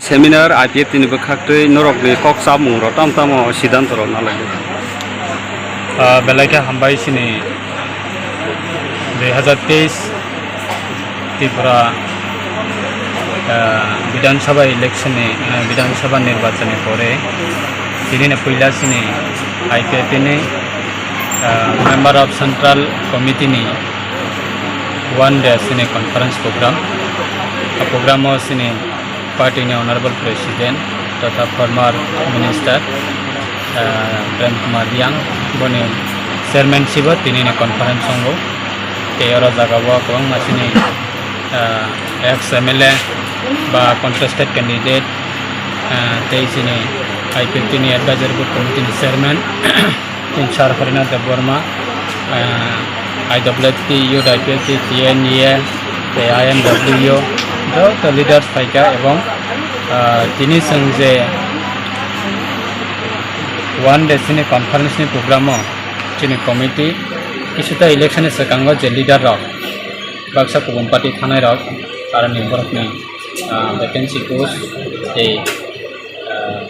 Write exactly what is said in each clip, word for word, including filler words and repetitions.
Seminar I P F T ni bwkhaktwi norokni kok chamung rok tamo tamo siddhanto rok nalai. Ah, belai khe hambai chini dui hazar teis Tripura, ah, Bidhan Sabha election ni, ah, Bidhan Sabha nirbachan ni pore tini ni puila chini I P F T ni, ah, member of Central Committee ni one day chini conference program. A program o chini party ni Honorable President totha former Minister, ah, Prem Kumar Reang boni chairmanship o tini ni conference tongo. Tei oro jaga o kwbangma chini, ah, ex M L A ba contested candidate, ah, tei chini I P F T ni advisory board committee ni chairman Sir Harinath Debbarma, ah, I W F T, Youth I P F T, T N E A, tei I M W, joto leaders phaikha ebong, ah, tini chwng je one day chini conference ni program o chini committee kisuta election ni swkango je leader rok baksa kubun party thanai rok aroni borokni, ah, vacancy post tei, ah,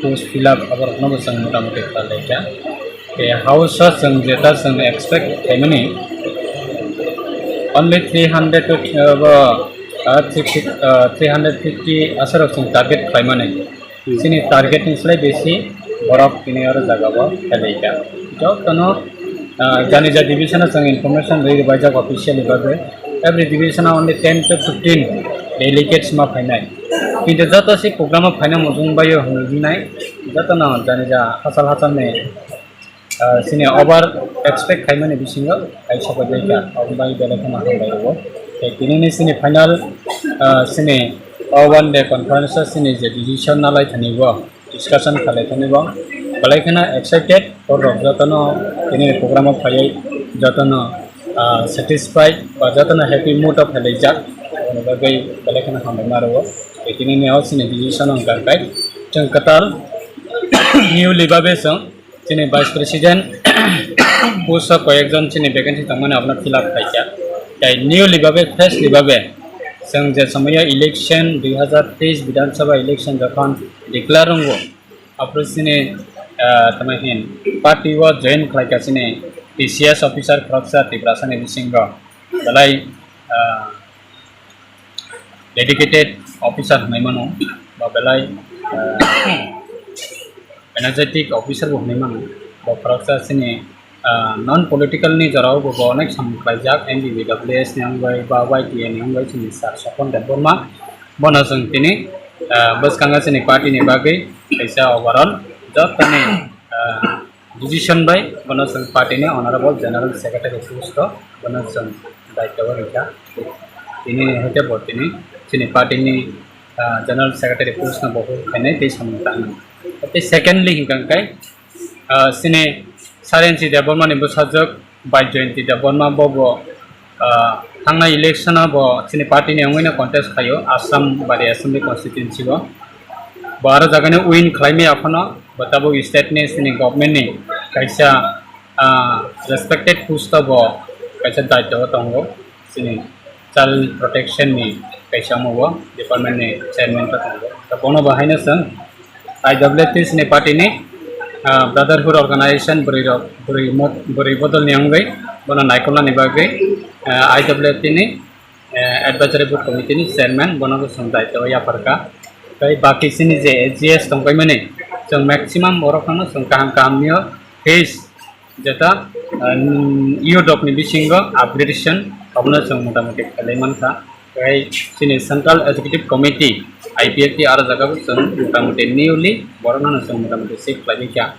post fill up aborokno bo chwng motamuti khlai kha. Tei house o chwng jeta chwng expect khaimani only three hundred to, uh, bo, uh, three fifty, uh, three hundred fifty asarok chwng target khlaimani. Hmm. Chini target ni slai besi borok tini oro jaga o khlai kha. Jotono, uh, jani ja division o chwng information rwi rwbaijak officially bagwi. Every division o only ten to fifteen delegates ma phainai. Kintu joto se program o phaina muchung bai o hwnwi hinai jotono jani ja hachal hachal ni ah, chini over expect khaimani bisingo kaisa bai kha, abo bai belai kheno hambai rwo. Tei tini ni chini final, ah, chini o one day conference o chini je decision nalai thani bo, discussion khalai thani bo, belai kheno excited, borok jotono tini ni program o phaiwi jotono, ah, satisfied ba jotono happy mood o phailaijak, aboni bagwi belai kheno hambai ma rwo. Tei tini ni o chini decision wngkha khe chwng kwtal newly babe chwng chini Vice President post o koyekjon chini vacancy tongmani abono fill up khaikha. Tei newly babe, freshly babe, chwng je somoyo election dui hazar teis Bidhan Sabha election jokhon declare wngo, aphuru chini, ah, tamo hin party o join khlaikha chini T C S officer khoroksa Tiprasani bisingo belai, ah, dedicated officer hwnwi mano, ba belai, ah, energetic officer bo hwnwi mano. Bo khoroksa chini, ah, non political ni jorao bo, bo onek samung khlaijak, M B B W S ni wngwi ba Y T A ni wngwi chini Sir Sopon Debbarma. Bono chwng tini, ah, bwskango chini party ni bagwi kaisa overall jotoni, ah, decision bai bono chwng party ni Honorable General Secretary post o bono chwng daityo o rikha. Tini hai khe bo tini chini party ni, ah, General Secretary post no bo khainai tei samung tangnai. Tei secondly hinkha khe, ah, chini Sarensi Debbarma ni bwsajwk Baijoyonti Debbarma bo bo, ah, thangnai election o bo chini party ni wngwi no contest khaio Assam Bari Assembly constituency o. Bo aro jaga ni win khlai maya phano bo tabuk state ni chini government ni kaisa, ah, respected post o bo kaisa daityo o tongo. Chini child protection ni kaisa omo bo department ni chairman khe tongo. Tei bono bo haino chwng I W F T chini party ni, ah, brotherhood organization bwrwi rok, bwrwi mo-, bwrwi bodol ni wngwi bono naikolna ni bagwi, ah, I W F T ni, eh, advisory board committee ni chairman bono bo chwng daityo o yapharkha. Tei baki chini je A G S tongpaimani chwng maximum borok no chwng kaham kaham ni o face jeta, ah, youth rok ni bisingo upgradation abono chwng motamuti khlai mankha. Tei chini Central Executive Committee, I P F T, aro jaga bo chwng motamuti newly borok no chwng motamuti sik khlai kha.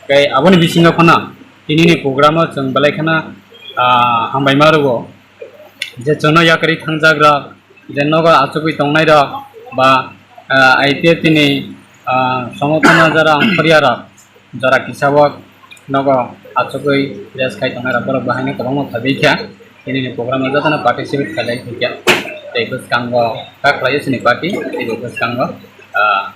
Tei aboni bisingo phano tini ni program o chwng belai kheno, ah, hambai ma rwo je chwngno yakarwi thangjak rok, je nogo achugwi tongnai rok ba, ah, I P F T ni, ah, somothono jora ongkhorya rok, jora kisa o nogo achugwi rest khai tongnai rok borok bo haino kwbangma phaibai kha. Tini ni program o jotono participate khailai kha. Tei bwskango kha khlaio chini party, tei bo bwskango, ah,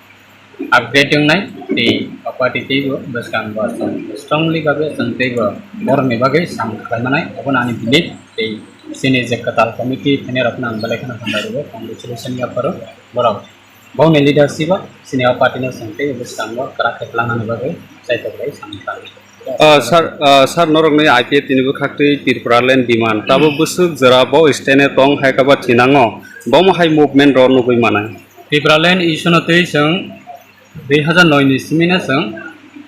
upgrade wngnai tei o party teibo bwskango chwng strongly bagwi chwng teibo borokni bagwi samung khlai manai, abono ani belief. Tei chini je kwtal committee phainai rokno ang belai kheno hambai rwo, congratulation yapharo borok Bongni leadership o chini o party no chwng tei bwskango kwrak khe tlangnani bagwi chaitok bai samung tangwi. Ah, sir, ah, sir, norokni I P F T ni bwkhaktwi Tripura land demand. Tabuk bwswk jora bo stand e tong hai khe ba thinango. Bomo hai movement rw nugwi manai. Tripura land issue no twi chwng dui hazar noi ni simi no chwng,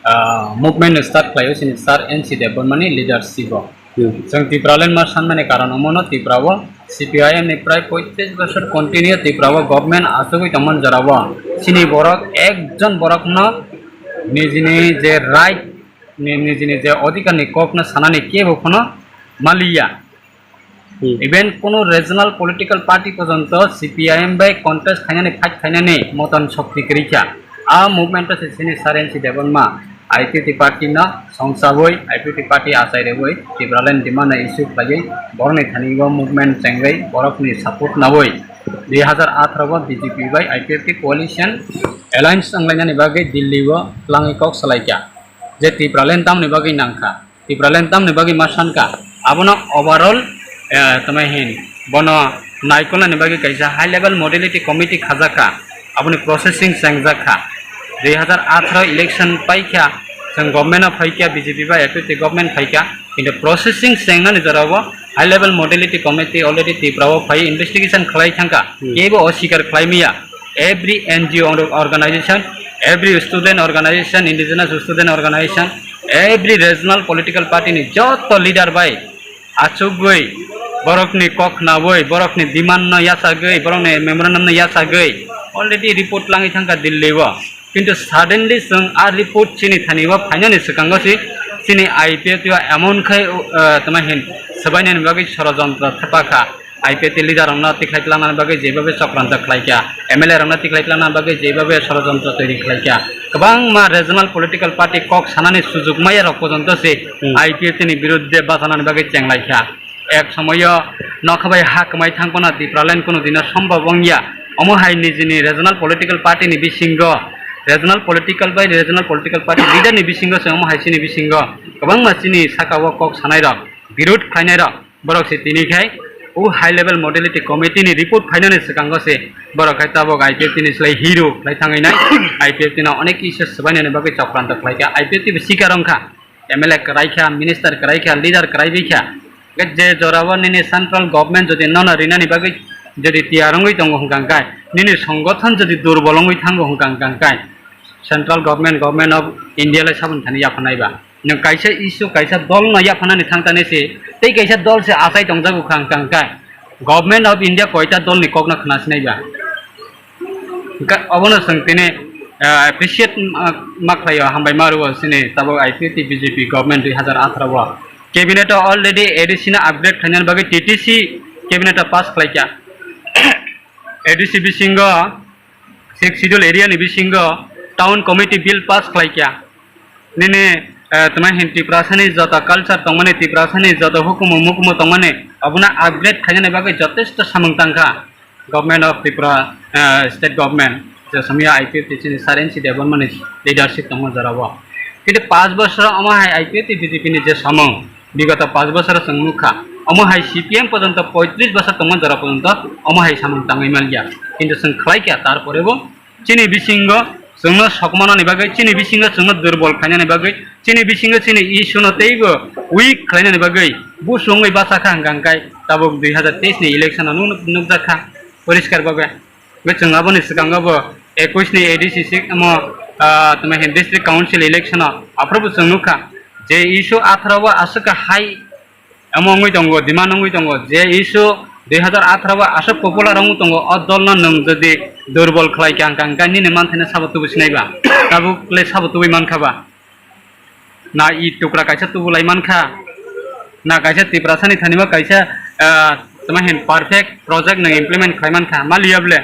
ah, movement no start khlaio chini sir N C Debbarma ni leadership o. Hmm. Chwng Tripura land ma sanmani karon omono Tripura o C P I M ni prai poitrish bosor continue Tripura o government achugwi tongmani jora o chini borok ekjon borok no nijini je right ni, nijini je odhikar ni kok no sanani kebo phano maliya. Hmm. Even kuno regional political party porjonto C P I M bai contest khainani, fight khainani motan shokti kwrwi kha. A movement o se chini sir N C Debbarma I P F T party no songchabwi, I P F T party achai rwui Tipraland demand no issue khlaiwi borokni thani o movement chengwi borokni support naui dui hazar atharo o B J P bai I P F T coalition alliance wnglainani bagwi Delhi o twlangwi kok salaikha je Tipraland tamni bagwi nangkha. Tipraland tamni bagwi ma sankha, abono overall, eh, tamo hin, bono naikolnani bagwi kaisa high level modality committee khajakha, aboni processing chengjakha. Dui hazar atharo election paikha, chwng government o phaikha, B J P bai F F T government phaikha, kintu processing chengnani jorao high level modality committee already Tripura o phai investigation khlai thangkha, hmm, kebo osikar khlai maya. Every N G O organization, every student organization, indigenous student organization, every regional political party ni joto leader bai achugwi borokni kok khnaui, borokni demand no yachagwi, borokni memorandum no yachagwi already report langwi thangkha Delhi o. Kintu suddenly chwng a report chini thani o phainani swkango se chini I P F T o emon khai, uh, tamo hin swbainani bagwi sorojontro thepakha. I P F T leader rokno tikhlai tlangnani bagwi jebhabe chokranto khlaikha, M L A rokno tikhlai tlangnani bagwi jebhabe sorojontro toiri khlaikha, kwbangma regional political party kok sanani sujuk maya rok porjonto se, hmm, I P F T ni birudde bachanani bagwi chenglaikha. Ek somoyo nokha bai ha kwmai thang phano Tipraland kuno dino sombhob wngya. Omo hai nijini regional political party ni bisingo, regional political bai regional political party leader ni bisingo se omo hai chini bisingo kwbangma chini saka o kok sanai rok, birud khlainai rok. Borok se tini khai o high level modality committee ni report phainani swkango se borok khai tabuk I P F T ni slai hero khlai thangwi nai. I P F T no onek kisa swbainani bagwi chokranto khlaikha. I P F T bo sikar wngkha, M L A kwraikha, minister kwraikha, leader kwraibaikha. Hwnkhe je jorao nini central government jodi nono rinani bagwi jodi tiyar wngwi tongo hwnkha hwnkhe, nini songothon jodi durbol wngwi thango hwnkha hwnkha hwnkhe, central government, Government of India lai saboni thani yaphanai ba? Nwng kaisa issue, kaisa dol no yaphanani thangtani se, tei kaisa dol se achai tongjago kha hwnkha hwnkhe, Government of India koita dol ni kok no khna sinai ba? Hwnkhe obono chwng tini, ah, appreciate ma, ma khlaio, hambai ma rwo chini tabuk I P F T B J P government dui hazar atharo o. Cabinet o already A D C no upgrade khlainani bagwi T T C cabinet o pass khlaikha. A D C bisingo Sixth Schedule area ni bisingo Town Committee Bill pass khlaikha. Nini, eh, tamo hin Tiprasani joto culture tongmani, Tiprasani joto hukumu mukumu tongmani, abono upgrade khainani bagwi jotesto samung tangkha Government of Tripura, eh, State Government, je somya I P F T chini sir N C Debbarma ni leadership tongma jorao. Kintu panch bosor omo hai I P F T B J P ni je samung, bigoto panch bosor chwng nukha, omo hai C P M porjonto poitrish bosor tongma jora porjonto omo hai samung tangwi manliya. Kintu chwng khlaikha, tarporebo chini bisingo chwngno sokmanani bagwi, chini bisingo chwngno durbol khainani bagwi, chini bisingo chini issue no teibo weak khlainani bagwi busu wngwi bachakha hwnkha hwnkhe tabuk dui hazar teis ni election o nuk-, nukjakha poriskar bhabe. Hwnkhe chwng aboni swkango bo ekush ni A D C seat omo, ah, tamo hin district council election o aphuru bo chwng nukha je issue atharo o aswk hai omo wngwi tongo, demand wngwi tongo je issue dui hazar atharo o aswk popular wngwi tongo, o dol no nwng jodi durbol khlai kha hwnkha hwnkhe nini manthai no sabo tubui sinai ba? Tabuk le sabo tubui mankha ba? Na i tukra kaisa tubulai mankha, na kaisa Tiprasani thani ba kaisa, ah, tamo hin perfect project nwng implement khlai mankha, maliya bole?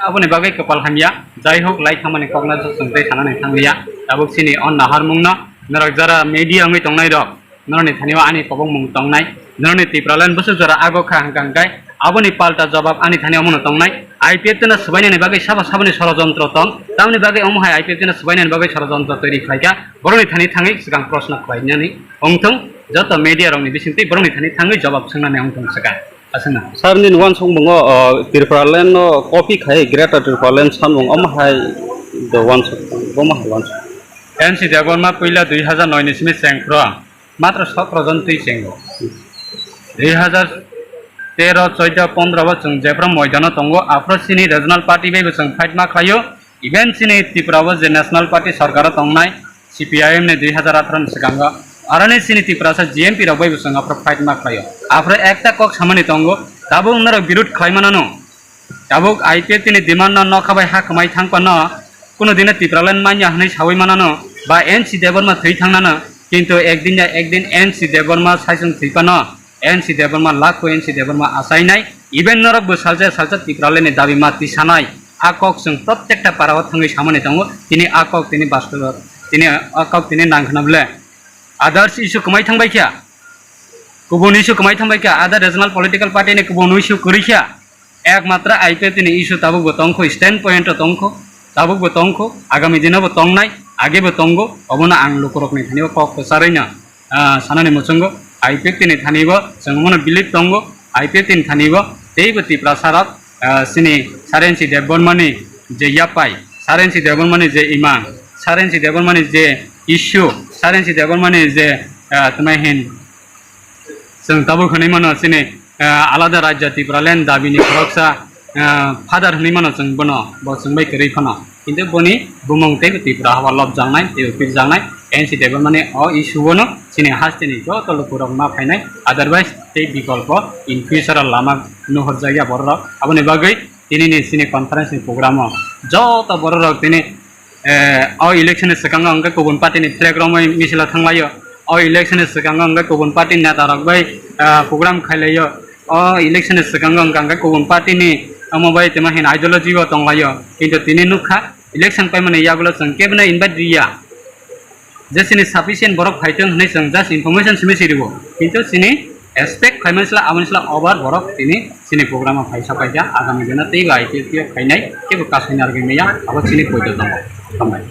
Aboni bagwi kwpal hamya, jai hok, lai thangmani kokno chwng tei sanani thangliya. Tabuk chini o naharmungno norok jara media wngwi tongnai rok, norokni thani o ani kobongmung tongnai, norokni Tipraland bwswk jora ago kha hwnkha hwnkhe, aboni palta jobab ani thani omono tongnai. I P F T no swbainani bagwi sabo saboni sorojontro tong, tamoni bagwi omo hai I P F T no swbainani bagwi sorojontro toiri khlaikha, borokni thani thangwi swkang proshno khlainani wngthung, joto media rokni bisingtwi borokni thani thangwi jobab swngnani wngthung swkang. Aswkna. Sir, nini uansukmungo, o, Tipraland no copy khai Greater Tipraland sanmung omo hai do uansuk, omo hai uansuk. N C Debbarma puila dui hajar noi ni simi chengphro, matro sotro jon twi chengo. Dui hajar tero, choido, pondro bo chwng jephru moidano tongo, aphro chini regional party bai bo chwng fight ma khlaio, even chini Tripura o je national party sorkar o tongnai, C P I M ni dui hajar atharo ni swkango, aroni chini Tiprasa G M P rok bai bo chwng aphro fight ma khlaio. Aphro ekta kok samani tongo, tabuk norok birud khlai manano. Tabuk I P F T ni demand no nokha bai ha kwmai thang pano, kuno dino Tipraland manya hwnwi sawi manano, ba N C Debbarma thwi thangnano, kintu ekdin ya ekdin N C Debbarma saisung thwi pano, N C Debbarma lakho N C Debbarma achainai, even norok bo salsa salsa Tipraland ni dabi ma tisanai, a kok chwng protekta para o thangwi samani tongo, tini a kok tini bastobo, tini a kok tini nangkhna bwle. Others issue kwmai thangbai kha, kubun issue kwmai thangbai kha, other regional political party ni kubun issue kwrwi kha, ekmatra I P F T ni issue tabuk bo tongkho, stand point o tongkho, tabuk bo tongkho, agami dino bo tongnai, age bo tongo, obono ang lukurokni thani bo kok kwcharwi no, ah, sanani muchungo, I P F T ni thani bo chwng omono believe tongo, I P F T ni thani bo teibo Tiprasa rok, ah, chini Sir N C Debbarma ni je yapai, Sir N C Debbarma ni je imang, Sir N C Debbarma ni je issue, Sir N C Debbarma ni je, ah, tma hin, chwng tabuk hwnwi mano chini, ah, alada rajya Tipraland dabini khoroksa, ah, father hwnwi mano chwng bono, bo chwng bai kwrwi phano. Kintu boni bumung tei Tripura haba lobjaknai, tei pirjaknai, N C Debbarma ni o issue o no chini hasteni joto lukurok ma phainai, otherwise tei bikolpo in future o lama nuhurjakya bororok. Aboni bagwi tinini chini conference ni program o joto bororok tini, eh, o election ni swkango hwnkhe kubun party ni flag romwi misil o thanglaio, o election ni swkango hwnkhe kubun party ni neta rok bai, ah, program khailaio, o election ni swkango hwnkhe kubun party ni omo bai tma hin ideology o tonglaio, kintu tini nukha election paimani yagulo chwng kebono invite riya. Je chini sufficient borok phaitong hwnwi chwng just information simi siribo, kintu chini expect khaimani sla aboni sla over borok tini chini program o phaisa paikha, agami dino teibo I P F T o phainai, kebo kasui narwgwi maya, abo chini poito tongo. Hambai.